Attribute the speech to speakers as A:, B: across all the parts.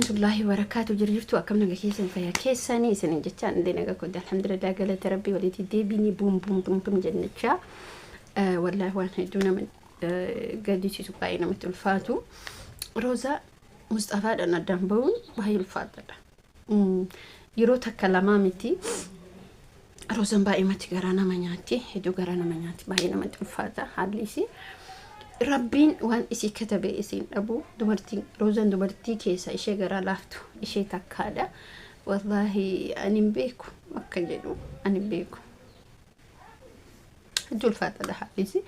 A: Warahmatullahi wabarakaatu. Jirtu akkam, naga keessan, fayyaa keessanii isinin jecha. Illee naga kodde, alhamdulillah, galata rabbii. Walitti deebiini buum buum buum buum jennechaa. Wallaahi waan hedduu nama gaddisiisu, baay'ee namatti ulfaatu. Roozaa Musxafaadhaan addaan bahuun baay'ee ulfaataadha. Yeroo takka lamaa miti. Roozaan baay'eematti garaa nama nyaatti, hedduu garaa nama nyaatti, baay'ee namatti ulfaata haalli isii. Rabbiin waan isii katabe isiin dhabu. Dubartiin Roozaan dubartii keessa ishee garaa laaftu ishee takkaadha. Wallaahi ani hin beeku akka jedhu, ani hin beeku. Hedduu ulfaataadha haalli isii.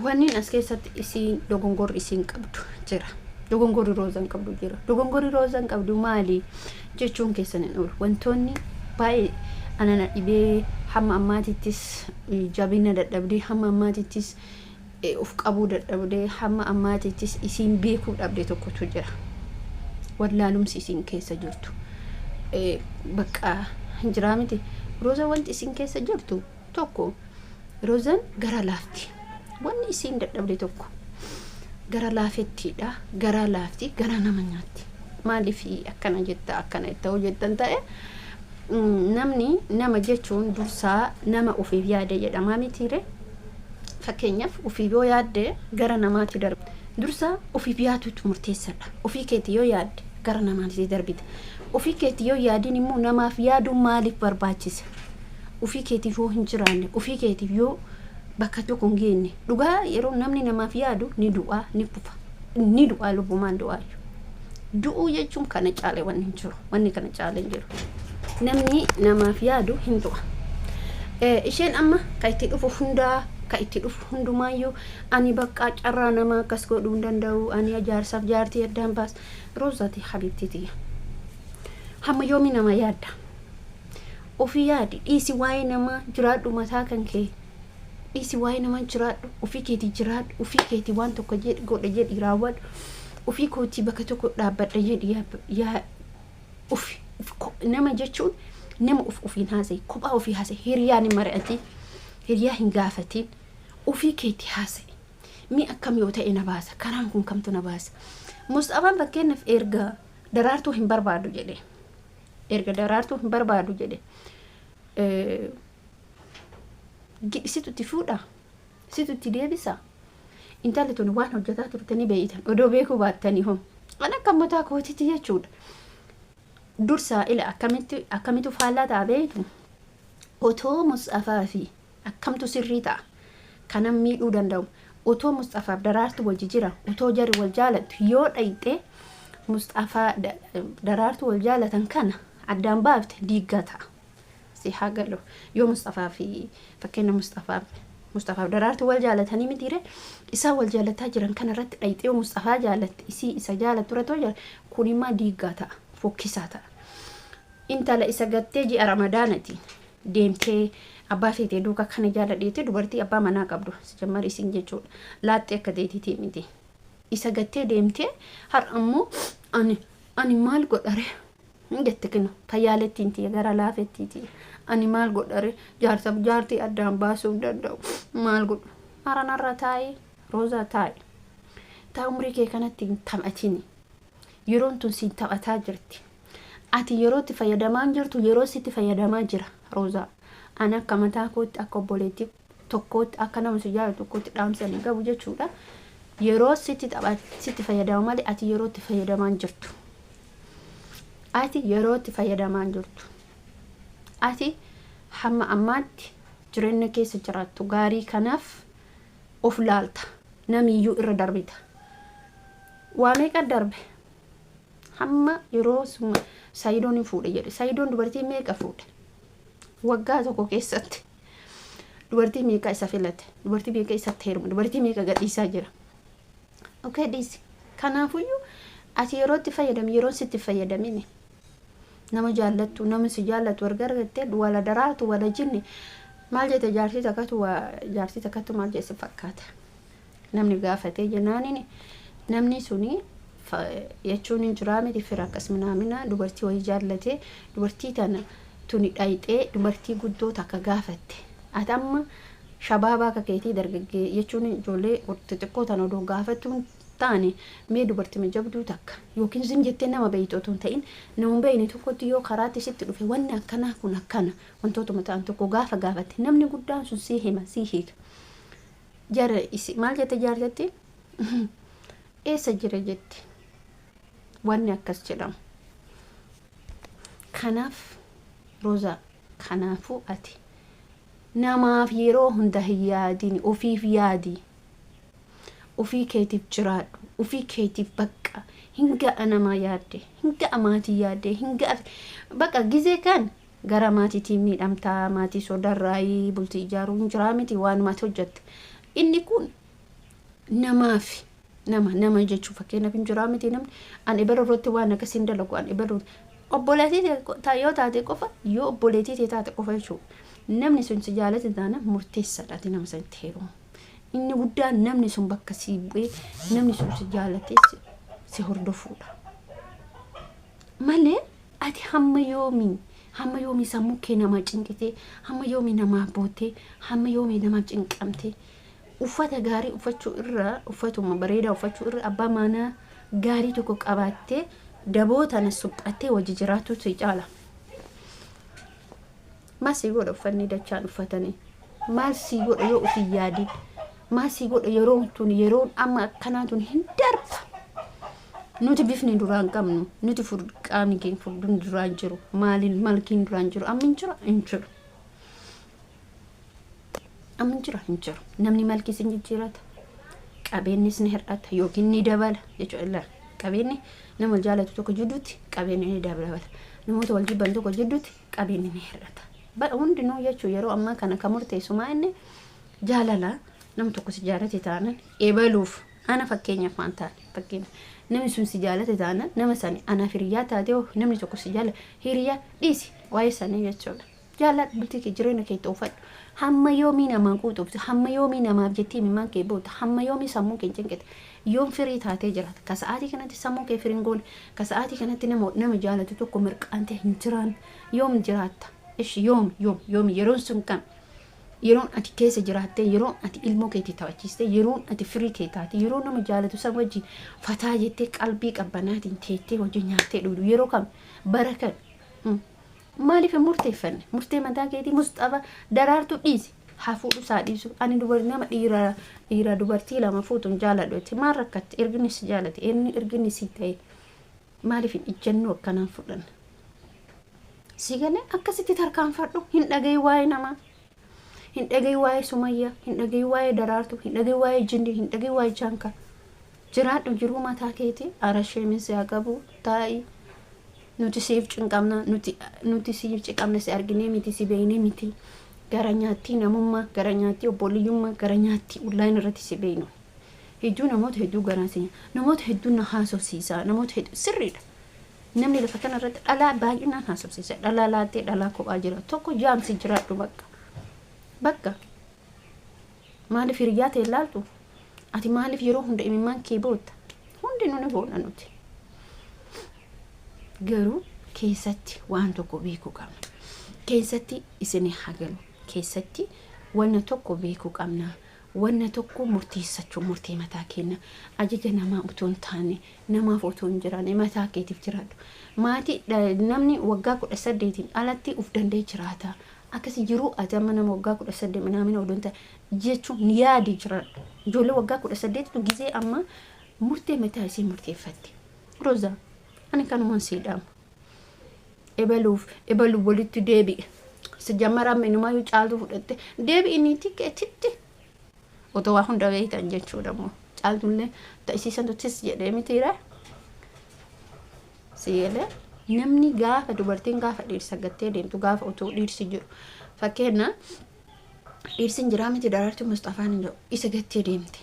A: Wanni as keessatti isiin dogongorri isiin qabdu jira. Dogongorri Roozaan qabdu jira. Dogongorri Roozaan qabdu maali jechuun keessan hin oolu. Wantoonni baay'ee anana dhibee, hamma ammaatittis jabina dadhabdee, hamma ammaatittis of qabuu dadhabdee, hamma ammaatittis isiin beekuu dhabde tokkotu jira. Wallaalumsi isiin keessa jirtu. Bakka hin jiraa miti. Rooza wanti isiin keessa jirtu tokko, Roozaan gara laafti. Wanni isiin dadhabde tokko gara laafettiidha. Garaa laafti, garaa nama nyaatti. Maaliif akkana jetta, akkana ta'uu jettan ta'e, namni nama jechuun dursaa nama ofiif yaade jedhamaa mitiire. Fakkeenyaaf, ofiif yoo yaadde gara namaatti darba. Dursaa ofiif yaaduutu murteessaadha. Ofii keetii yoo yaadde gara namaatti darbita. Ofii keetii yoo yaadin immoo namaaf yaaduun maaliif barbaachisa? Ofii keetiif yoo hin jiraanne, ofii keetiif yoo bakka tokko hin geenye, dhugaa yeroo namni namaaf yaadu ni du'aa, ni kufa, ni du'aa, lubbumaan du'aayu. Du'uu jechuun kana caale wanni hin jiru, wanni kana caale hin jiru. Namni namaaf yaadu hin du'a. Isheen amma ka itti dhufu hundaa, ka itti dhufu hundumaayyuu, ani bakka carraa nama akkas godhuu hin danda'u, ani jaarsaaf jaartii addaan baas. Roozaati, habiibtii tiyya. Hamma yoomii nama yaadda? Ofii yaadi, dhiisi waa'ee namaa, jiraadhu mataa kan kee. Dhiisi waa'ee namaa, jiraadhu, ofii keetii jiraadhu, ofii keetii waan tokko jedhi, godhe jedhi, raawwadhu. Ofii kootii bakka tokko dhaabbadha jedhi, yaa ufi nama jechuun nama of ofiin haasa'e, kophaa ofii haasa'e, hiriyaan hin mari'atin, hiriyaa hin gaafatin, ofii keetii haasa'e. Mi akkam yoo ta'e na baasa, karaan kun kamtu na baasa? Musxafaan fakkeenyaaf erga Daraartuu hin barbaadu jedhe. Erga Daraartuu hin barbaadu jedhe. Situ itti fuudha? Situ itti deebisa? Intalli tun waan hojjetaa turte ni beeytan. Odoo beekuu baattanii hoo? Kan akka mataa kootitti jechuudha. Dursaa ila akkamitti akkamitu faallaa ta'a beeytu? Otoo Musxafaa fi akkamtu sirrii ta'a? Kanan miidhuu danda'u. Otoo Musxafaaf Daraartu wajji jira, otoo jarri wal jaalattu yoo dhayxee Musxafaa Daraartu wal jaalatan kana addaan baafte, diiggaa ta'a. Si haa galu. Yoo Musxafaa fi fakkeenya Musxafaaf Daraartu wal jaalatanii mitiire, isaan wal jaalataa jiran kana irratti dhayxee yoo Musxafaa jaalatte, isii isa jaalattu irratti yoo jaalatte, kun immoo diiggaa ta'a. Fokkisaa ta'a. Intala isa gattee ji'a Ramadaanatiin deemtee abbaa feetee duukaa kana jaaladheete, dubartii abbaa manaa qabdu sijammar isin jechuudha. Laaxxee akka teetiitii miti. Isa gattee deemtee har'a immoo ani maal godhare jette. Kinu fayyaalettiin tiyya, gara laafettiiti. Ani maal godhare, jaarsaaf jaartii addaan baasuu hin danda'u. Maal godhu? Haranarra taa'i, Roozaa, taa'i. Taa umrii kee kanatti hin taphatini. Yeroon tun siin taphataa jirti. Ati yeroo itti fayyadamaa hin jirtu, yeroo sitti fayyadamaa jira, Roozaa. Ani akka mataa kootti, akka obboleettii tokkootti, akka nama si jaalatu tokkootti dhaamsa hin qabu jechuudha. Yeroo sitti tapha, sitti fayyadama malee ati yeroo itti fayyadamaa hin jirtu. Ati yeroo itti fayyadamaa hin jirtu. Ati hamma ammaatti jireenya keessa jiraattu gaarii kanaaf of laalta. Namiyyuu irra darbita. Waa meeqa darbe? Hamma yeroo Sayidoon hin fuudhe jedhe. Sayidoon dubartii meeqa fuudhe? Waggaa tokko keessatti. Dubartii meeqa isa filate? Dubartii meeqa isatti heerume? Dubartii meeqa gadhiisaa jira? Okay, dhiisi. Kanaafuyyuu ati yeroo itti fayyadami, yeroo sitti fayyadamini. Nama jaallattu, nama si jaallatu erga argattee, wala Daraartu wala jinni maal jette, jaartii takkatu waa jaartii takkatu maal jette fakkaata. Namni gaafatee jennaaniin namni suni jechuun hin jiraa miti, fira akkas minaamina dubartii wayii jaallatee, dubartii tana tuni dhayxee dubartii guddoo takka gaafatte. Ati amma shabaabaa akka keetii, dargaggee jechuun ijoollee xixiqqoo tana odoo gaafattuun taane mee dubartima jabduu takka yookiin zim jettee nama beeytu otoo hin ta'in nama hin beeyne tokkotti yoo karaatti sitti dhufe wanni akkanaa kun akkana wantootuma ta'an tokko gaafa gaafatte namni guddaan sun sii hima sii hiika. Jara isi maal jette jaartetti eessa jira jetti wanni akkas jedhamu. Kanaaf Rozaa kanaafuu ati namaaf yeroo hunda hin yaadini ofiif yaadi. Ofii keetiif jiraadhu. Ofii keetiif bakka hin ga'a namaa yaadde hin ga'a maatii yaadde hin ga'a bakka gizee kan gara maatiitiin miidhamtaa maatii sodarraayii bultii ijaaruu hin jiraa miti waanuma ati hojjatte. Inni kun namaaf nama nama jechuun fakkeenyaaf hin jiraa miti namni an ebaluu irratti waan akkasii hin dalagu an ebaluu obboleettii tee yoo taate qofa yoo obboleettii tee taate qofa jechuudha. Namni sun si jaalate taana murteessaadha ati nama sanitti heerumu. Inni guddaan namni sun bakka sii bu'ee namni sun si jaalatee si hordofuudha. Malee ati hamma yoomii hamma yoomii sammuu kee namaa cinqitee hamma yoomii namaa boottee hamma yoomii namaaf cinqamtee uffata gaarii uffachuu irra uffatuma bareedaa uffachuu irra abbaa manaa gaarii tokko qabaattee daboo tana suphattee wajji jiraachuu si caala. Maal sii godha uffanni dachaan uffatanii? Maal sii godha yoo ofii yaadin? Maal sii godha yeroon tun yeroon amma akkanaa tun hin darba. Nuti bifni duraan qabnu nuti qaamni keenya furdun duraan jiru maaliin malkiin duraan jiru amma hin jiru hin jiru. Amma hin jiru hin jiru. Namni malkiis hin jijjiirata. Qabeenyis ni hir'ata yookiin ni dabala jechuudha. Qabeenyi nama wal jaalatu tokko jidduutti qabeenyi ni dabala. Namoota wal jibban tokko jidduutti qabeenyi ni hir'ata. Hundinuu jechuun yeroo ammaa kana kan murteessu maa inni jaalala nama tokko si jaalate taanan ebaluuf ana fakkeenyaaf waan taane fakkeenya namni sun si jaalate taanan nama sani anaaf hiriyaa taate hoo namni tokko si jaalate hiriyaa dhiisi waa'ee sanii jechuudha. Jaaladhu bultii kee jireenya kee itti oofadhu. Hamma yoomii namaan quuxuufte hamma yoomii namaaf jettee imimmaan kee boota hamma yoomii sammuu kee hin cinqite yoom firii taatee jiraata ka sa'aatii kanatti sammuu kee firii hin goone ka sa'aatii kanatti nama nama jaalatu tokko mirqaantee hin jiraan yoom jiraatta ishi yoom yoom yoom yeroon sun kam yeroon ati keessa jiraattee yeroon ati ilmoo keetii taphachiistee yeroon ati firii kee taate yeroo nama jaalatu san wajjin fataa jettee qalbii qabbanaatiin teettee wajjin nyaattee dhugdu yeroo kam bara kam Maaliif hin murteeffanne? Murtee mataa keetii Musxafa daraartuu dhiisi. Haa fuudhu isaa dhiisu. Ani dubar nama dhiira dhiira dubartii lama fuutu hin jaaladhu jetti. Maal rakkatte? Erginni si jaalate. Inni erginni si ta'e. Maaliif hin ijjannoo akkanaan fudhanne? Si galee akkasitti tarkaanfadhu. Hin dhaga'i waa'ee namaa. Hin dhaga'i waa'ee Sumayyaa. Hin dhaga'i waa'ee Daraartuu. Hin dhaga'i waa'ee Jindii. Hin dhaga'i waa'ee Jaankaa. Jiraadhu jiruu mataa keetii. Ara sheemin si haa qabu. Taa'i. Nuti siif cinqamna nuti nuti siif ciqamna si arginee miti si beeynee miti gara nyaattii namummaa gara nyaattii obboleeyyummaa gara nyaattii online irratti si beeynu hedduu namoota hedduu garaa si namoota hedduu na haasofsiisa namoota hedduu sirriidha namni lafa kana irratti dhalaa baay'inaan haasofsiisa dhalaa laattee dhalaa kophaa jira tokko jaamsi jiraadhu bakka bakka maaliif hiriyaa ta'e laaltu ati maaliif yeroo hunda imimmaan kee bootta hundinuu ni boona nuti. Garuu keessatti waan tokko beekuu qabna. Keessatti isin haa galu. Keessatti wanna tokko beekuu qabna. Wanna tokko murteessachuu murtee mataa keenya ajaja namaa otoo hin taane namaaf otoo hin jiraanne mataa keetiif jiraadhu. Maatii namni waggaa 18n alatti of danda'ee jiraata. Akkasi jiruu ati amma nama waggaa 18 minaamina odoo hin taane jechuun yaadi jiraadhu. Ijoollee waggaa 18tu gizee amma murtee mataa isii murteeffatti. Roza ani kanuman sii dhaama. Ebaluuf ebalu walitti deebi'e. Si jammara amma inumaayyuu caaltuu fudhatte deebi'i niitii keetitti. Otoo waa hunda beektan jechuudha immoo. Caaltullee ta isii santu tis jedhee mitiira. Si galee namni gaafa dubartiin gaafa dhiirsa gattee deemtu gaafa otoo dhiirsi jiru. Fakkeenya dhiirsi hin jiraa miti daraartuu Musxafaan hin jiru isa gattee deemte.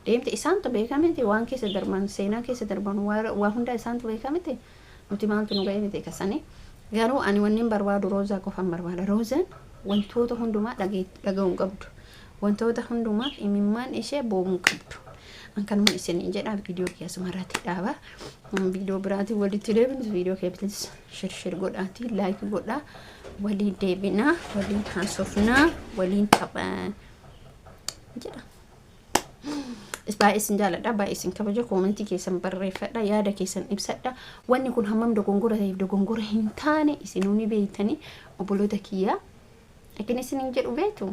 A: Deemte isaantu beeka miti waan keessa darban seenaa keessa darban waa hundaa isaantu beeka miti nuti maaltu nu ga'e miti kasanii garuu ani wannin barbaadu roozaa qofan barbaada roozaan wantoota hundumaa dhaga'uu hin qabdu wantoota hundumaaf imimmaan ishee boo'uu hin qabdu an kanuma isin jedha viidiyoo kiyya asuma irratti dhaaba viidiyoo biraatiin walitti deebinu viidiyoo kee bilis shir shir godhaatii laayik godhaa waliin deebinaa waliin haasofnaa waliin tapha jedha. Baay'ee isin jaaladha, baay'ee isin kabaja. Koomentii keessan barreeffadha, yaada keessan ibsadha. Wanni kun hammam dogongora ta'eef dogongora hin taane isinuu ni beeytanii, obboloota kiyyaa. Akkin isin jedhu beektu.